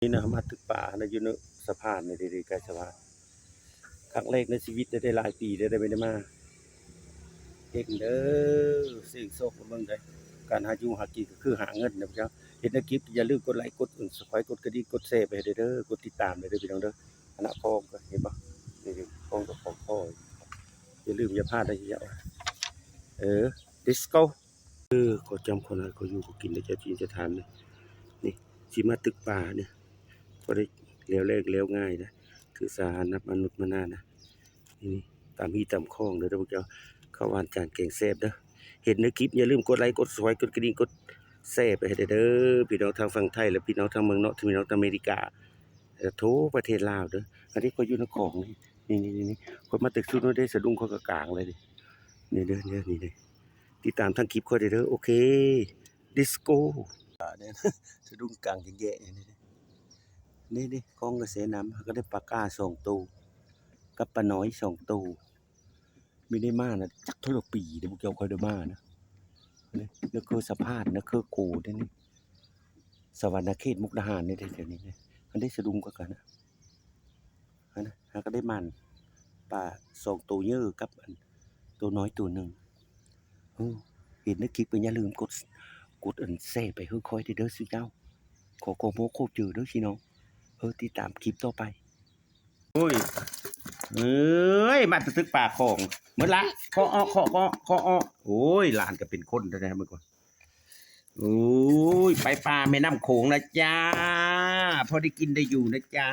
ນີ້ນະ ມາຕຶກປານະ ຢູ່ໃນສະພານນີ້ເດ້ ໃກ້ສະພານ ຄັ້ງແລກໃນຊີວິດເດ້ ໄດ້ຫຼາຍປີແລ້ວໄດ້ ບໍ່ໄດ້ມາ ເຫັນເດີ ເສັງໂຊກມາເບິ່ງເດີ ການຫາຢູ່ຫາກິນກໍຄືຫາເງິນນະ ເຈົ້າ ເຫັນໃນຄລິບຢ່າລືມກົດໄລ ກົດ Subscribe ກົດກະດິ່ງ ກົດແຊໄປໃຫ້ເດີ ກົດຕິດຕາມເດີ ພີ່ນ້ອງເດີ ອັນນະ ຂອງກໍເຫັນບໍ່ ນີ້ ຂອງກໍຂອງພໍ່ ຢ່າລືມຢ່າພາດເດີ ເຈົ້າ ເອີ let's go ເອີ ຂໍຈຳຂໍນານຂໍຢູ່ຂໍກິນເດີ ເຈົ້າຖິ່ນເຈົ້າຖານເດີ ນີ້ ຊິມາຕຶກປານີ້ ພໍໄດ້ແລ້ວແລງແລ້ວງ່າຍນະ ຄືສາຫານນຳມະນຸດມະນານະ ນີ້ ຕຳຮີຕຳຂອງເດີ ເດີພວກເຈົ້າ ເຂົ້າຫວານຈານແກງແຊບເດີ ເຫັນໃນຄລິບຢ່າລືມກົດໄລ ກົດ Subscribe ກົດກະດິ່ງ ກົດແຊໄປໃຫ້ເດີ ພີ່ນ້ອງທາງຝັ່ງໄທ ແລະ ພີ່ນ້ອງທາງເມືອງນອກ ພີ່ນ້ອງທາງອາເມລິກາ ແລະ ທົ່ວປະເທດລາວເດີ ອັນນີ້ຂ້ອຍຢູ່ນະຄອງນີ້ ນີ້ໆໆ ຂ້ອຍມາແຕ່ຊຸດນັ້ນເດ້ ສະດຸ້ງຂ້ອຍກໍກາງເລີຍນີ້ ນີ້ເດີ ນີ້ ນີ້ ຕິດຕາມທາງຄລິບຂ້ອຍເດີ ໂອເຄ let's go ສະດຸ້ງກາງແຈະໆ ນີ້ໆ ຂອງກະແສນ້ຳ ເຮົາກໍໄດ້ປາກ້າສອງໂຕ ກັບປານ້ອຍສອງໂຕ ມີໄດ້ມານະ ຈັກເທົ່າໃດປີເດ້ ພວກເຈົ້າ ຂ້ອຍໄດ້ມານະ ນີ້ ໃນເຂດສະພານ ໃນເຂດໂກເດ້ນີ້ ສະຫວັນນະເຂດ ມຸກດາຫານນີ້ເດ້ ແຖວນີ້ເດ້ ອັນໄດ້ສະດຸ້ງກໍກັນນະ ຫັ້ນນະ ຫາກໍໄດ້ມານປາສອງໂຕໃຫຍ່ກັບອັນໂຕນ້ອຍໂຕໜຶ່ງ ເອີ ເຫັນໃນຄລິບກໍຢ່າລືມກົດ ກົດອັນແຊໄປໃຫ້ຂ້ອຍເດີ ເດີ ຊື່ເຈົ້າ ຂໍຂອບອົກຂອບໃຈເດີ ພີ່ນ້ອງ ເອີ ຕິດຕາມຄລິບຕໍ່ໄປ. ໂອ້ຍ ເອີຍ ມາແຕ່ຕຶກປາຂອງ ໝົດລະ ເຄາະເອາະ ເຄາະເອາະ ເຄາະເອາະ ໂອ້ຍ ຫຼານກໍເປັນຄົນແທ້ໆ ເບິ່ງກ່ອນ ໂອ້ຍ ໄປປ່າແມ່ນ້ຳໂຂງນະຈ້າ ພໍໄດ້ກິນໄດ້ຢູ່ນະຈ້າ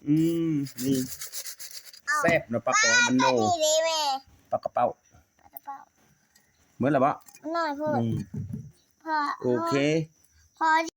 ອືມ ນີ້ ເອົາ ແຊບເນາະ ປາກອງມັນໂນ ປາກະເປົາ ປາກະເປົາ ໝົດລະບໍ່? ໜ້ອຍໂພດ ອືມ ພໍ ໂອເຄ ພໍ